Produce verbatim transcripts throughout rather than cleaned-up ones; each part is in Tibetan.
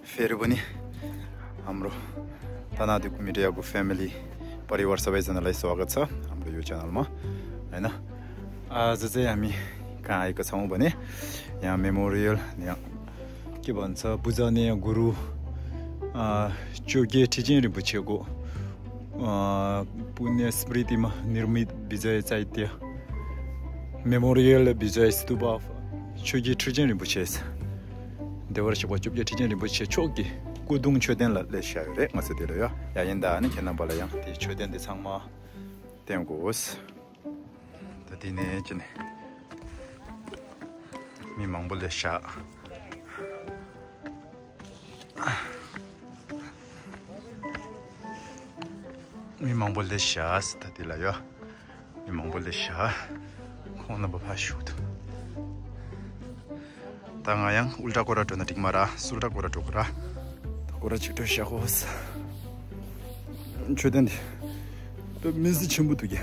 फेरि पनि हाम्रो तानादुक मिडियाको फ्यामिली परिवार सबैजनालाई स्वागत छ हाम्रो यो च्यानलमा, होइन? आज चाहिँ हामी कहाँ आएका छौँ भने यहाँ मेमोरियल, यहाँ के भन्छ, बुझाने गुरु, अ, चोगे ठिचेन रिम्पोछेको, अ, पुण्य स्मृतिमा निर्मित विजय चैत्य, मेमोरियल विजय स्तूप अफ चोगे ठिचेन रिम्पोछे, देवर शिव चोगे ठिचेन रिम्पोछे चोगे कुदुङ छोदेन ल लेशायो रे, ང་ཚོ་དེ་ལ་ཡ་ཡ་ཡིན་ད་ནི་ཁྱེད་རྣམ་པ་ལ་ཡང་དེ་མཆོད་རྟེན་འདི་ཚང་མ་བསྟན་དགོས། ད་དེ་ནས་ཅི་ནས་མི་མང་པོ་ལས་ཤག་མི་མང་པོ་ལས་ཤག་ད་དེ་ལ་ཡོད། མི་མང་པོ་ལས་ཤག་ཁོང་རྣམ་པ་ཕར་བཞུགས་འདུག་ད་ང་ཡང་ཨུལ་ཏྲ་སྐོར་ར་འགྲོ་ན་འགྲིག་མ་ར། སུལ་ཏྲ་སྐོར་ར་འགྲོ་གི་ར། ད་སྐོར་ར་གཅིག་འགྲོ་ཤག་ཧོ་ས། མཆོད་རྟེན་འདི་དཔེ་མི་སྲིད་ཆེན་པོ་འདུག་གི་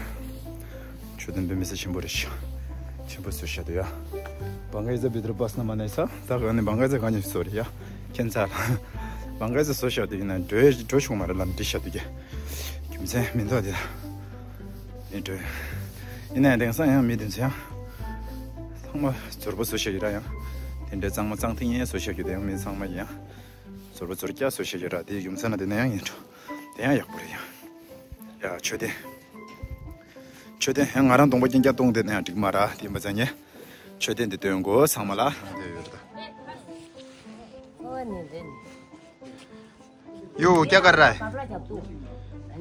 མཆོད་རྟེན་དཔེ་མི་སྲིད་ཆེན་པོ་རེད་ཤག་ཆེན་པོ་བཟོས་ཤག་འདུག་ཡ། བང་ག་ཡི་ཛ་བི་དར་བྷ་སི་ན་མ་ནའི་ས། ད་ག་ནི་བང་ག་ཡི་ཛ་ག་ནི་བཟོ་རེད་ཡ། ཁྱེད་ཚ་ལ་བང་ག་ཡི་ཛ་བཟོ་ཤག་འདུག་ཡིན་ན་འགྲོ་འགྲོ་ཆུང་མ་རེད་ལམ་འདི་ཤག་འདུག་གི་རྒྱུ་མཚན་མི་འདུག་འདི་ལ། ཡིན་འགྲོ། ཡིན་ན་ཡང་དེང་སང་ཡང་མི་དེ་ཚོ་ཡང་ཚང་མ་ཛོར་པོ་བཟོ་ཤག་ཡོད་ར། ཡང་དེ་འདྲའི་གཙང་མ་གཙང་ཐིང་ཡང་བཟོ་ཤག་ཡོད་དེ་ཡང་མི་ཚང་མ་ཡང་ཛོར་པོ་ཛོར་སྐྱ་བཟོ་ཤག་ཡོད་ར། དེའི་རྒྱུ་མཚན་ལ་དེ་ན་ཡང་ཡིན་འགྲོ། དེ་ཡང་ཡག་པོ་རེད་ཡང་། ཡ་མཆོད་རྟེན། མཆོད་རྟེན་ཡང་ང་རང་གདོང་པ་རྐྱང་རྐྱང་གཏོང་དེ་ན་ཡང་འགྲིག་མ་ར། དེ་ཡིན་པ་ཙང་ངས་མཆོད་རྟེན་འདི་སྟོན་དགོས་ཚང་མ་ལ། འདི་ཡོད་རེད་ད། ཡོ་ཀྱ་གར་ར།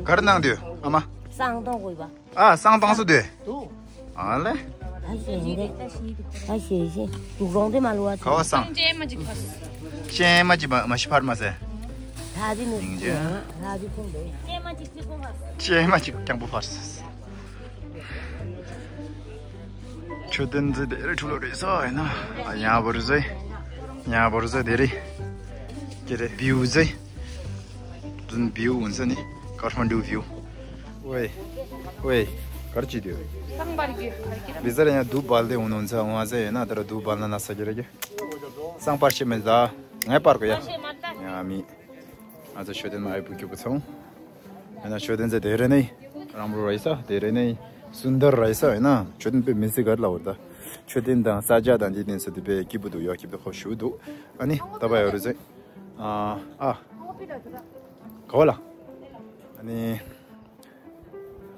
གར་ནང་དུ་ཨ་མ། སང་གཏོང་དགོས་པ། ཨ་སང་བཏང་སུ་དུ། དུ། ཨ་ལེ། ད་ཤེས་ཤེས། ད་ཤེས་ཤེས། དུག་རོང་དེ་མ་ལུ་བ། ག་བ་སང་། ཅན་མ་ཅིག་ཕར་སོང་། ཅན་མ་ཅིག་མ་མ་ཤི་ཕར་མ་ཟེ། ད་དེ་ནི། ཡིན་ཅན། ད་དེ་ཁོང་དེ། ཅན་མ་ཅིག་ཅིག་ཁོང་ཕར་སོང་། ཅན་མ་ཅིག་རྐྱང་པོ་ཕར་སོང་། མཆོད་རྟེན་ཟེ་དེ་རེ་ཁྲུ་ལོ་རེ་ས་ཡིན་ན། ཡ་བོར་ཟེ། ཡ་བོར་ཟེ་དེ་རེ། ཀྱེ་རེ་བིའུ་ཟེ། དུན་བིའུ་འོན་ས་ནི་ཀ་ཐ་མན་ཌུ་བིའུ། ཝེ། ཝེ། གར་ཅི་དུ། སང་པར་གི་ཧར་གི་ར། བི་ཟ་ར་ཡང་དུ་བལ་དེ་འོན་འོན་ས་འོན་ས་ཡིན་ན་ད་ར་དུ་བལ་ན་ན་ས་ཀྱི་རེ་ཀྱི། སང་པར་ཤི་མེ་ཟ། ངའི་པར་གོ་ཡ། ཡ་མི། ང་ཚོ་མཆོད་རྟེན་མ་ཨེ་བུ་ཀྱུ་བུ་ཚང་། ཡིན་ན་མཆོད་རྟེན་ཚེ་དེ་རེ་ནི། རམ་རུ་ར་ཡི་ས་དེ་རེ་ནི། སུན་དར་ར་ཡི་ས་ཡིན་ན་མཆོད་རྟེན་པའི་མི་སི་གར་ལ་བར་ད། མཆོད་རྟེན་དང་ས་ཆ་དང་འདི་རྟེན་ས་དེ་པའི་སྐྱིད་པོ་འདུག་ཡ་སྐྱིད་པོ་ཧོ་ཞུ་འདུག་ཨ་ནི་ད་པ་ཡ་རུ་ཟེ། ཨ་ཨ། ག་བ་ལ། ཨ་ནི།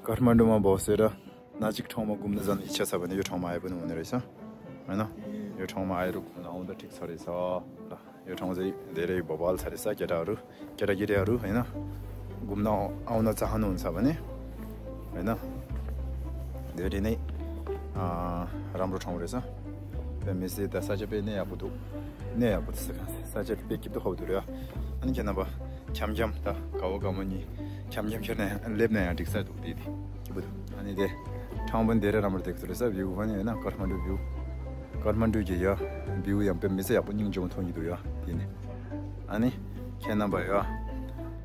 ཀར་མན་ཌུ་མ་བོ་སེ་ར། ན་ཅིག་ཁྲོང་མ་གུམ་ན་ཟན་ཡི་ཆ་ས་བ་ནི་ཡོ་ཁྲོང་མ་ཨའི་བུ་ནི་མོ་ནི་རེ་ས། མེ་ན། ཡོ་ཁྲོང་མ་ཨའི་རུ་གུམ་ན་འོ་ད་ཁྲིག་ས་རེ་ས། ཡོ་ཁྲོང་ཟེ་དེ་རེ་བོ་བལ་ས་རེ་ས་ཀྱ་ད་རུ། ཀྱ་ད་གི་རེ་རུ་ཡིན་ན། གུམ་ན་འོ་ན་ཙ་ཧ་ནུ་ས་བ་ནི། ཡིན་ན། དེ་རེ་ནི། ཨ་རམ་རུ་ཁྲོང་རེ་ས། པེ་མི་སི་ད་ས་ཆ་པེ་ནེ་ཡག་པོ་འདུག་ནེ་ཡག་པོ་འདུག་ས་ཁ་ས་ཆ་པེ་སྐྱིད་པོ་ཧོ་འདུག་རེ་ཡ། ཨ་ནི་ཁྱེད་རྣམ་པ། འཁྱམ་འཁྱམ་ད་དགའ་བོ་དགའ་མོ་གཉིས་འཁྱམ་འཁྱམ་ཁྱེར་ནས་སླེབས་ན་ཡང་འགྲིག་ས་འདུག་དེ་དེ་སྐྱིད་པོ་འདུག་ཨ་ནི་དེ་ཁྲང་བོན་དེ་རེ་རམ་རེ་དེ་ཚོ་རེ་ས་བིའུ་ཧན་ཡོད་ན་ཀར་མན་ཌུ་བིའུ། ཀར་མན་ཌུ་གི་ཡ་བིའུ་ཡང་དཔེ་མི་ཚེ་ཡག་པོ་སྙིང་རྗེ་མོ་མཐོང་གི་འདུག་ཡ་དེ་ནི། ཨ་ནི་ཁྱེད་རྣམ་པ་ཡ་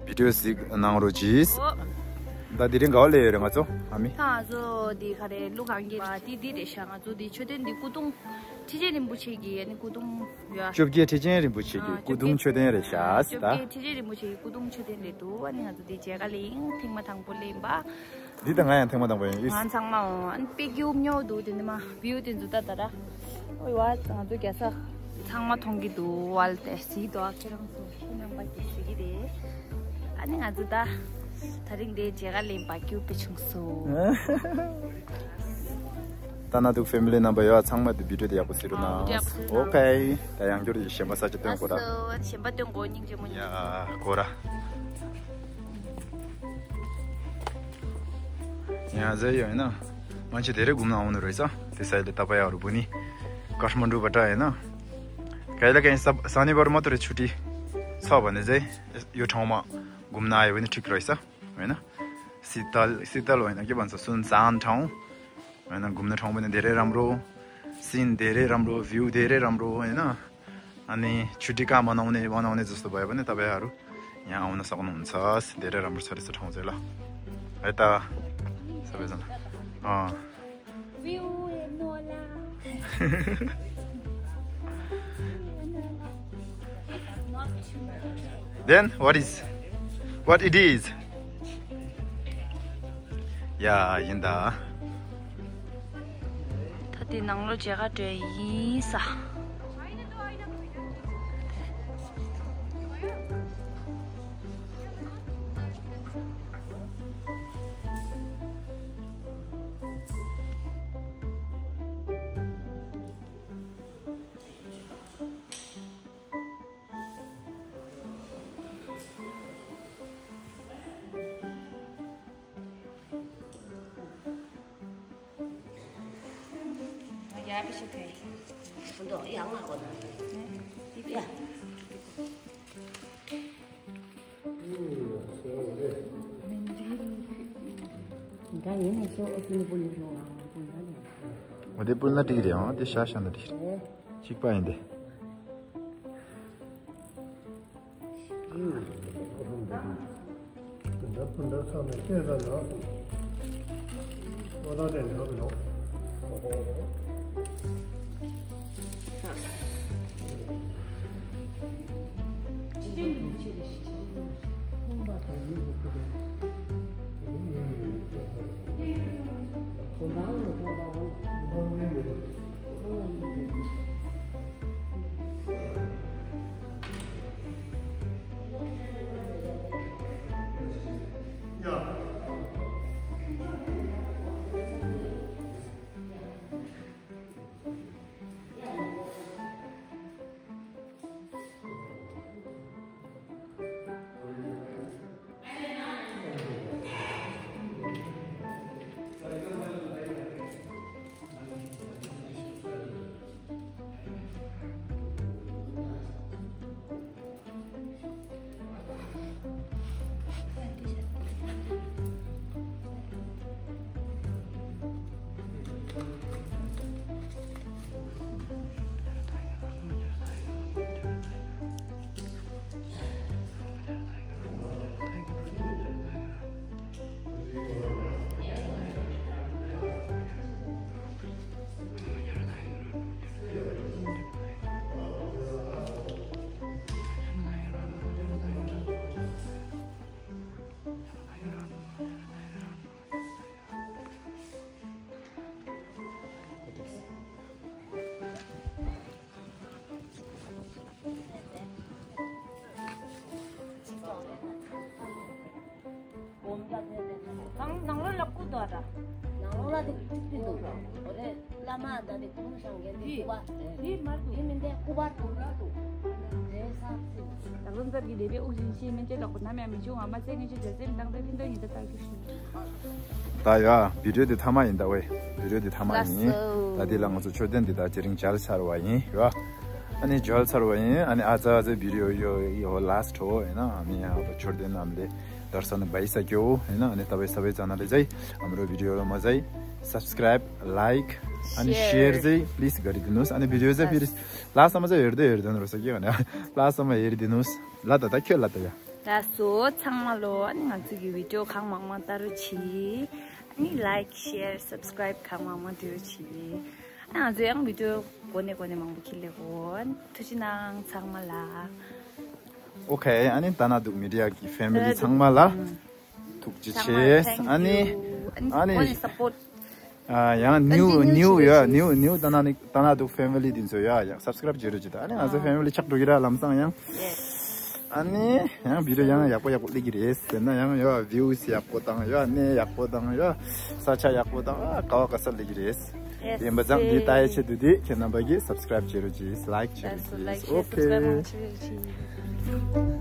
བི་ཌིའོ་གཟིགས་གནང་རོགས་གྱིས། ད་དེ་རིང་ག་བ་ལས་ཡོད་རེད་ང་ཚོ་ཨ་མི། ད་ང་ཚོ་དེ་ག་རེ་ལུ་གང་གི་བ་དེ་དེ་རེད་ཤག་ང་ཚོ་དེ་མཆོད་རྟེན་དེ་སྐུ་གདུང་། ཁྲི་ཆེན་རིན་པོ་ཆེ་གི་ཨ་ནི་སྐུ་གདུང་ཡ། བཅོ་བརྒྱད་ཁྲི་ཆེན་རིན་པོ་ཆེ་གི་སྐུ་གདུང་མཆོད་རྟེན་རེད་ཤག་ཨ་བཅོ་བརྒྱད་ཁྲི་ཆེན་རིན་པོ་ཆེ་གི་སྐུ་གདུང་མཆོད་རྟེན་རེད་འདུག་ཨ་ནི་ང་ཚོ་དེ་མཇལ་ཁ་ལེན་ཐེངས་མ་དང་པོ་ལེན་པ། འདི་ད་ང་ཡང་ཐེངས་མ་དང་པོ་ཡིན་ཨིས། ང་ཚང་མ་འོང་ཨ་ནི་དཔེ་སྐྱིད་པོ་ཉོ་འདུག་དེ་ནི་མ་བིའུ་དེ་ཚོ་ད་ད་ར། ཨོ་ཡ་ང་ཚོ་རྒྱ་ས། ཚང་མ་མཐོང་གི་འདུག་ཝལ་ཏེ་སི་དོ་ཨ་ཁྱེད་རང་ཚོ་ཁྱེད་རྣམ་པ་གི་ཟེར་གི་རེད། ཨ་ནི་ང་ཚོ་ད། ད་རིང་དེ་མཇལ་ཁ་ལེན་པ་སྐྱིད་པོ་བྱུང་སོང་། ད་ན་དུག་ཕེ་མི་ལི་རྣམ་པ་ཡོད་ཚང་མ་དེ་བི་ཌིའོ་དེ་ཡག་པོ་གཟིགས་རོགས་གནང་། ཨོ་ཁེ། ད་ཡང་བསྐྱར་གཞན་པ་ས་ཆ་སྟོན་དགོས་ར། ཞེན་པ་སྟོན་དགོས་སྙིང་རྗེ་མོ་ཡ་གོ་ར། ཡ་ཟེར་ཡོད་ན། མ་ཆེ་དེ་རེ་གུམ་ན་འོང་ནི་རེད་ས། དེ་ས་ཡི་ལ་ཏ་པ་ཡ་རུ་བུ་ནི། ཀ་ཤ་མན་ཌུ་བ་ཏྲ་ཡིན་ན། ག་ཡི་ལ་གན་ས་ནི་བར་མ་ཏོ་རེ་ཆུ་ཏི། ཚོ་བ་ནི་ཟེ། ཡོ་ཁྲོང་མ། གུམ་ན་ཡོད་ནི་ཁྲིག་རེད་ས། ཡིན་ན། སི་ཏལ་སི་ཏལ་བ་ཡིན་ན་ཀི་བན་ས་སུན་སང་ཁྲོང་། ཡིན་ན་གུམ་ན་ཁྲོང་བ་ནི་དེ་རེ་རམ་རོ། སིན་དེ་རེ་རམ་རོ་བིའུ་དེ་རེ་རམ་རོ་ཡིན་ན། ཨ་ནི་ཆུ་ཏི་ཀ་མ་ནང་ནས་མ་ནང་ནས་ཟུ་སུ་བ་ཡ་བ་ནི་ཏ་བ་ཡ་རུ། ཡང་ཨ་བ་ན་ས་གོ་ནོ་ཚ་སི་དེ་རེ་རམ་རོ་ཚ་རེ་ས་ཁྲོང་ཟེ་ལ། ཨེ་ཏ། ས་བེ་ཟན། ཨ། View ནོ་ལ། Not too much. Then what is? What it is? ཡ་ཡིན་ད། ད་དེ་ནང་ལོགས་མཇལ་ཁ་འགྲོ་ཡིན་ས། འོ་དེ་སྤུན་ལ་འགྲིག་རེད། འོ་དེ་ཤ་ཤ་ན་འགྲིག་རེད། གཅིག་པ་ཡིན་ཏེ། ནང་ནང་ལོགས་ལ་སྐུ་དོ་ར། ནང་ལོགས་ལ་དེ་ཅིག་དེ་འདུག་འོ་རེད། བླ་མ་ད་དེ་ཁུངས་བཞེངས་མཁན་དེ་འདུག་པ། དེ་མར་འདུག་དེ་མིན་དེ་སྐུ་པར་འདུག་ར་འདུག་དེ་ས་ཚིག་ད་ལོ་མཛད་ཀྱི་ལས་པའི་དབུགས་འབྱིན་ཤེས་མན་ཆད་ལོག་པ་ནམ་ཡང་མི་འབྱུང་བ་མ་ཚད་ངེས་ཤེས་འཇལ་སེམས་དང་དེ་ཕན་ཐོགས་ཉིད་དུ་བལྟ་རྒྱུ་ཞིག་ད་ཡ་བི་ཌིའོ་དེ་ཐ་མ་ཡིན་ད་ཝེ། བི་ཌིའོ་དེ་ཐ་མ་ཡིན། ད་དེ་ལ་ང་ཚོ་མཆོད་རྟེན་འདི་དག་དེ་རིང་མཇལ་ཚར་བ་ཡིན་ཡ། ཨ་ནི་མཇལ་ཚར་བ་ཡིན། ཨ་ནི་ཨ་ཙ་ཨ་ཙ་བི་ཌིའོ་ཡོ་ཡོ་ལ་སི་ཊི་ཡིན་ན་ཨ་མི་ཡ་མཆོད་རྟེན་ནམ་ལས་དར་ས་ནི་བའི་ས་ཀྱོ་ཡིན་ན་ཨ་ནི་ད་བའི་ས་བའི་ཙ་ན་ལས་ཙའི་ཨ་མི་རོ་བི་ཌིའོ་ལ་མ་ཙའི་སབ་སི་ཀ་རའིབ་ལའིཀ་ཨ་ནི་ཤེར་ཙའི་པི་ལི་སི་ག་རི་དི་ནུས། ཨ་ནི་བི་ཌིའོ་ཙའི་པི་ལི་སི་ལ་ས་མ་ཙའི་ཡོར་དེ་ཡོར་དེ་ནོ་རོ་ས་ཀྱོ་ཨ་ནི་ལ་ས་མ་ཡེ་རི་དི་ནུས། ལ་ད་ད་ཁྱོད་ལ་ད་ཡ། ལགས་སོ་ཚང་མ་ལོ། ཨ་ནི་ང་ཚོ་གི་བི་ཌིའོ་གང་མང་མང་ལྟ་རོགས་གྱིས། ཨ་ནི་ལའིཀ་ཤེར་སབ་སི་ཀ་རའིབ་གང་མང་མང་སྤྲོད་རོགས་གྱིས། ཨ་ང་ཚོ་ཡང་བི་ཌིའོ་གོ་ནས་གོ་ནས་མང་པོ་ཁྱེར་ལེ་གོ། ཐུགས་རྗེ་གནང་ཚང་མ་ལ། ཨོ་ཁེ། ཨ་ནི་ད་ན་འདུག་མི་ཌི་ཡ་གི་ཕེ་མི་ལི་ཚང་མ་ལ་ཐུགས་རྗེ་ཆེ། ཨ་ནི་ཨ་ནི་ཨ་ནི་ཡང་ནིའུ་ནིའུ་ཡ་ནིའུ་ནིའུ་ད་ན་ནི་ད་ན་འདུག་ཕེ་མི་ལི་དེ་ཚོ་ཡ་ཡང་སབ་སི་ཀ་རའིབ་བྱེད་རོགས་གྱིས། ད་ཨ་ནི་ང་ཚོ་ཕེ་མི་ལི་ཆགས་འགྲོ་གི་ར་ལམ་སང་ཡང་། ཨ་ནི་ཡང་བི་ཌིའོ་ཡང་ཡག་པོ་ཡག་པོ་སླེབས་ཀྱི་རེད་ཟེར་ན་ཡང་ཡ་བིའུ་སི་ཡག་པོ་དང་ཡ་གནས་ཡག་པོ་དང་ཡ་ས་ཆ་ཡག་པོ་དང་ཨ་ག་བ་ག་ས་སླེབས་ཀྱི་རེད། དེ་ཡིན་པ་ཙང་འདི་ལྟ་ཡའི་ཆེད་དུ་དེ་ཁྱེད་རྣམ་པ་གིས་སབ་སི་ཀ་རའིབ་བྱེད་རོགས་གྱིས། ལའིཀ་བྱེད་རོགས་གྱིས། ཨོ་ཁེ།